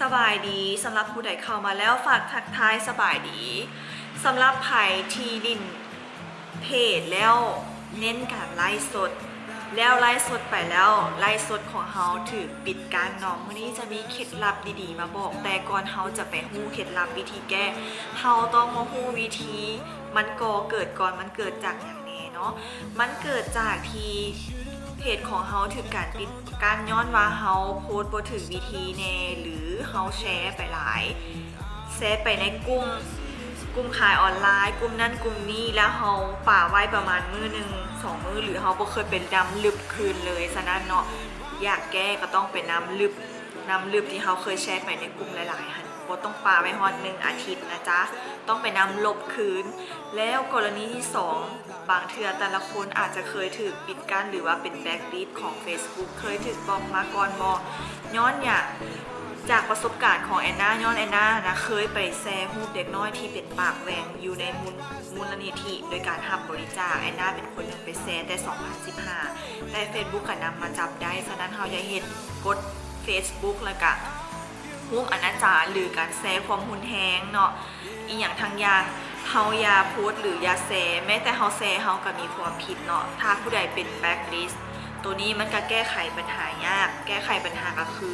ສະບາຍດີ, ສຳລັບຜູ້ໃດເຂົ້າມາແລ້ວ ຝາກທັກທາຍສະບາຍດີ. ສຳລັບໃຜທີ່ຫຼິ້ນເພຈແລ້ວເນັ້ນການໄລຟ໌ສົດ ແລ້ວໄລຟ໌ສົດໄປແລ້ວ ໄລຟ໌ສົດຂອງເຮົາຖືກປິດກັ້ນເນາະ, ມື້ນີ້ຈະມີເຄັດລັບດີໆມາບອກ, ແຕ່ກ່ອນເຮົາຈະໄປຮູ້ເຄັດລັບວິທີແກ້ ເຮົາຕ້ອງມາຮູ້ວິທີ ມັນກໍ່ເກີດກ່ອນ ມັນເກີດຈາກຫຍັງແນ່ເນາະ? ມັນເກີດຈາກທີ່ເພຈຂອງເຮົາຖືກການປິດກັ້ນ ຍ້ອນວ່າເຮົາໂພສບໍ່ຖືກວິທີແນ່ ຫຼື ເຮົາແຊໄປຫຼາຍ ແຊໄປໃນກຸ່ມ ກຸ່ມຂາຍອອນລາຍ ກຸ່ມນັ້ນກຸ່ມນີ້ ແລ້ວເຮົາປະໄວ້ປະມານມື້ໜຶ່ງ ສອງມື້ ຫຼື ເຮົາບໍ່ເຄີຍໄປນຳລຶບຄືນເລີຍ. ສະນັ້ນເນາະ ຢາກແກ້ກໍຕ້ອງໄປນຳລຶບ ນຳລຶບທີ່ເຮົາເຄີຍແຊໄປໃນກຸ່ມຫຼາຍໆຫັ້ນ ບໍ່ຕ້ອງປະໄວ້ຮອດໜຶ່ງອາທິດນະຈ໊ະ, ຕ້ອງໄປນຳລົບຄືນ. ແລ້ວກໍລະນີທີສອງ ບາງເທື່ອແຕ່ລະຄົນອາດຈະເຄີຍຖືກປິດກັ້ນ ຫຼືວ່າເປັນແບລັກລິດຂອງເຟສບຸກ ເຄີຍຖືກບລັອກມາກ່ອນບໍ່? ຍ້ອນຫຍັງ? ຈາກປະສົບການຂອງແອນນາ ຍ້ອນແອນນານະເຄີຍໄປແຊຮູບເດັກນ້ອຍທີ່ເປັນປາກແຫວ່ງຢູ່ໃນມູນ ມູນນິທິໂດຍການຮັບບໍລິຈາກ. ແອນນາເປັນຄົນໜຶ່ງໄປແຊແຕ່ສອງພັນສິບຫ້າ ແຕ່ເຟສບຸກກະນຳມາຈັບໄດ້. ສະນັ້ນເຮົາຢ່າເຮັດກົດເຟສບຸກ ແລ້ວກະຮູບອະນາຈານ ຫຼື ການແຊຄວາມຮຸນແຮງເນາະ ອີ່ຫຍັງທັງຢ່າງ. ເຮົາຢ່າໂພສ ຫຼື ຢ່າແຊ, ແມ້ແຕ່ເຮົາແຊເຮົາກະມີຄວາມຜິດເນາະ ຖ້າຜູ້ໃດເປັນແບລັກລິດ. ໂຕນີ້ມັນກະແກ້ໄຂບັນຫາຍາກ, ແກ້ໄຂບັນຫາກະຄື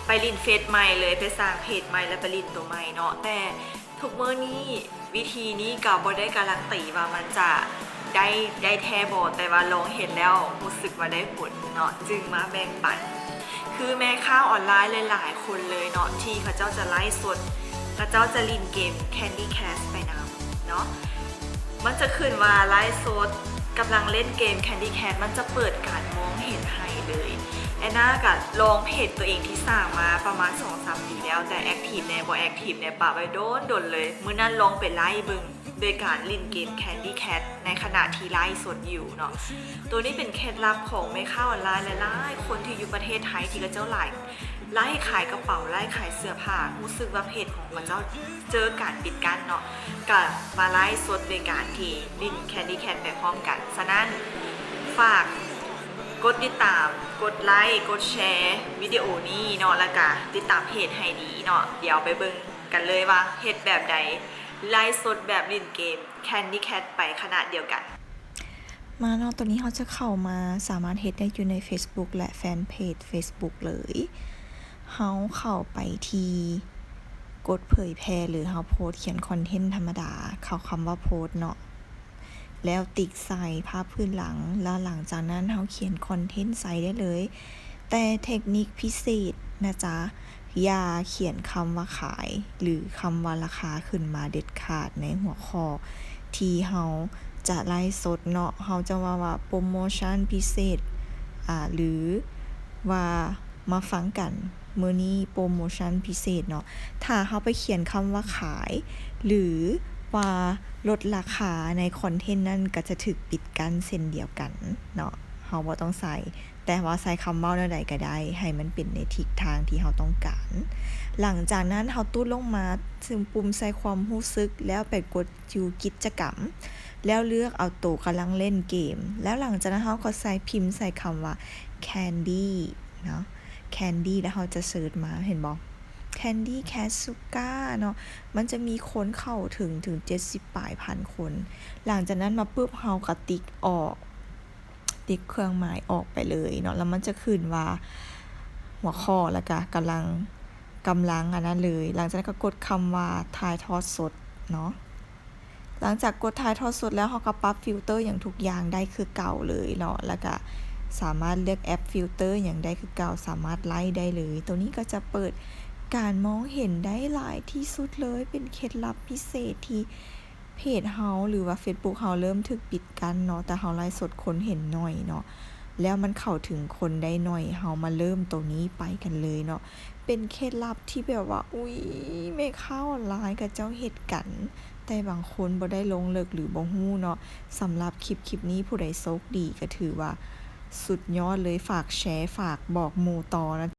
ໄປຫຼິ້ນເຟສໃໝ່ເລີຍ, ໄປສ້າງເພຈໃໝ່ ແລ້ວໄປຫຼິ້ນໂຕໃໝ່ເນາະ. ແຕ່ທຸກມື້ນີ້ ວິທີນີ້ກະບໍ່ໄດ້ກາລັນຕີວ່າມັນຈະໄດ້ ໄດ້ແທ້ບໍ່, ແຕ່ວ່າລອງເຮັດແລ້ວຮູ້ສຶກວ່າໄດ້ຜົນເນາະ ຈຶ່ງມາແບ່ງປັນ. ຄືແມ່ຄ້າອອນລາຍຫຼາຍໆຄົນເລີຍເນາະ ທີ່ເຂົາເຈົ້າຈະໄລຟ໌ສົດ ເຂົາເຈົ້າຈະຫຼິ້ນເກມ Candy Crush ໄປນຳເນາະ, ມັນຈະຂຶ້ນວ່າໄລຟ໌ສົດ ກຳລັງເລ່ນເກມ Candy Crush ມັນຈະເປີດການມອງເຫັນໃຫ້ເລີຍ. ແອນນາກະລອງເພຈໂຕເອງທີ່ສ້າງມາປະມານສອງສາມປີແລ້ວ ແຕ່ແອັກທີບແດ່ບໍ່ແອັກທີບແດ່ ປະໄວ້ດົນໆເລີຍ. ມື້ນັ້ນລອງໄປໄລເບິ່ງ ໂດຍການຫຼິ້ນເກມ Candy Crush ໃນຂະນະທີ່ໄລຟ໌ສົດຢູ່ເນາະ. ໂຕນີ້ເປັນເຄັດລັບຂອງແມ່ຄ້າອອນລາຍຫຼາຍໆຄົນທີ່ຢູ່ປະເທດໄທ ທີ່ເຂົາເຈົ້າໄລ ໄລຂາຍກະເປົາ ໄລຂາຍເສື້ອຜ້າ ຮູ້ສຶກວ່າເພຈຂອງເຂົາເຈົ້າເຈີການປິດກັ້ນເນາະ ກະມາໄລຟ໌ສົດໂດຍການທີ່ຫຼິ້ນ Candy Crush ໄປພ້ອມກັນ. ສະນັ້ນ ຝາກກົດຕິດຕາມ ກົດໄລ ກົດແຊວິດີໂອນີ້ເນາະ ແລ້ວກະຕິດຕາມເພຈໃຫ້ດີເນາະ. ດຽວໄປເບິ່ງກັນເລີຍວ່າເຮັດແບບໃດ ໄລຟ໌ສົດແບບຫຼິ້ນເກມ Candy Crush ໄປຂະນະດຽວກັນ. ມາເນາະ ໂຕນີ້ເຮົາຈະເຂົ້າມາ ສາມາດເຮັດໄດ້ຢູ່ໃນເຟສບຸກ ແລະ ແຟນເພຈເຟສບຸກເລີຍ. ເຮົາເຂົ້າໄປທີ່ກົດເຜີຍແຜ່ ຫຼື ເຮົາໂພສຂຽນຄອນເທັນທຳມະດາ ເຂົ້າຄຳວ່າໂພສເນາະ ແລ້ວຕິກໃສ່ພາບພື້ນຫຼັງ ແລ້ວຫຼັງຈາກນັ້ນເຮົາຂຽນຄອນເທັນໃສ່ໄດ້ເລີຍ. ແຕ່ເທັກນິກພິເສດນະຈ໊ະ ຢ່າຂຽນຄຳວ່າຂາຍ ຫຼື ຄຳວ່າລາຄາຂຶ້ນມາເດັດຂາດໃນຫົວຂໍ້ທີ່ເຮົາຈະໄລຟ໌ສົດເນາະ. ເຮົາຈະເວົ້າວ່າໂປຣໂມຊັນພິເສດ ອາ ຫຼື ວ່າມາຟັງກັນ ມື້ນີ້ໂປຣໂມຊັນພິເສດເນາະ. ຖ້າເຮົາໄປຂຽນຄຳວ່າຂາຍ ຫຼື ວ່າລົດລາຄາໃນຄອນເທັນນັ້ນ ກະຈະຖືກປິດກັ້ນເຊັ່ນດຽວກັນເນາະ. ເຮົາບໍ່ຕ້ອງໃສ່ ແຕ່ວ່າໃສ່ຄຳເວົ້າແນວໃດກະໄດ້ ໃຫ້ມັນເປັນໃນທິດທາງທີ່ເຮົາຕ້ອງການ. ຫຼັງຈາກນັ້ນເຮົາຕູດລົງມາ ຊຶ່ງປຸ່ມໃສ່ຄວາມຮູ້ສຶກ ແລ້ວໄປກົດຢູ່ກິດຈະກຳ ແລ້ວເລືອກເອົາໂຕກຳລັງເລ່ນເກມ ແລ້ວຫຼັງຈາກນັ້ນເຮົາກໍໃສ່ ພິມໃສ່ຄຳວ່າ Candy ເນາະ Candy ແລ້ວເຮົາຈະເສີດມາ ເຫັນບໍ່ Candy Crush Sugar ເນາະ. ມັນຈະມີຄົນເຂົ້າເຖິງ ເຖິງເຈັດສິບປາຍພັນຄົນ. ຫຼັງຈາກນັ້ນມາປຶບ ເຮົາກໍຕິກອອກ ຕິກເຄື່ອງໝາຍອອກໄປເລີຍເນາະ ແລ້ວມັນຈະຂຶ້ນວ່າຫົວຂໍ້ ແລ້ວກະກຳລັງ ກຳລັງອັນນັ້ນເລີຍ. ຫຼັງຈາກນັ້ນກໍກົດຄຳວ່າຖ່າຍທອດສົດເນາະ. ຫຼັງຈາກກົດຖ່າຍທອດສົດແລ້ວ ເຮົາກໍປັບຟິວເຕີຫຍັງທຸກຢ່າງໄດ້ຄືເກົ່າເລີຍເນາະ ແລ້ວກະສາມາດເລືອກແອັບຟິວເຕີຫຍັງໄດ້ຄືເກົ່າ ສາມາດໄລ່ໄດ້ເລີຍ. ໂຕນີ້ກໍຈະເປີດການມອງເຫັນໄດ້ຫຼາຍທີ່ສຸດເລີຍ ເປັນເຄັດລັບພິເສດທີ່ ເພຈເຮົາ ຫຼືວ່າເຟສບຸກເຮົາເລີ່ມຖືກປິດກັ້ນເນາະ ແຕ່ເຮົາໄລຟ໌ສົດຄົນເຫັນໜ້ອຍເນາະ ແລ້ວມັນເຂົ້າເຖິງຄົນໄດ້ໜ້ອຍ ເຮົາມາເລີ່ມໂຕນີ້ໄປກັນເລີຍເນາະ. ເປັນເຄັດລັບທີ່ແບບວ່າ ອຸ້ຍ ແມ່ຄ້າອອນລາຍເຂົາເຈົ້າເຮັດກັນ ແຕ່ບາງຄົນບໍ່ໄດ້ລົງເລິກ ຫຼືບໍ່ຮູ້ເນາະ. ສຳລັບຄລິບ ຄລິບນີ້ ຜູ້ໃດໂຊກດີກໍຖືວ່າສຸດຍອດເລີຍ ຝາກແຊ ຝາກບອກໝູ່ຕໍ່ນະ.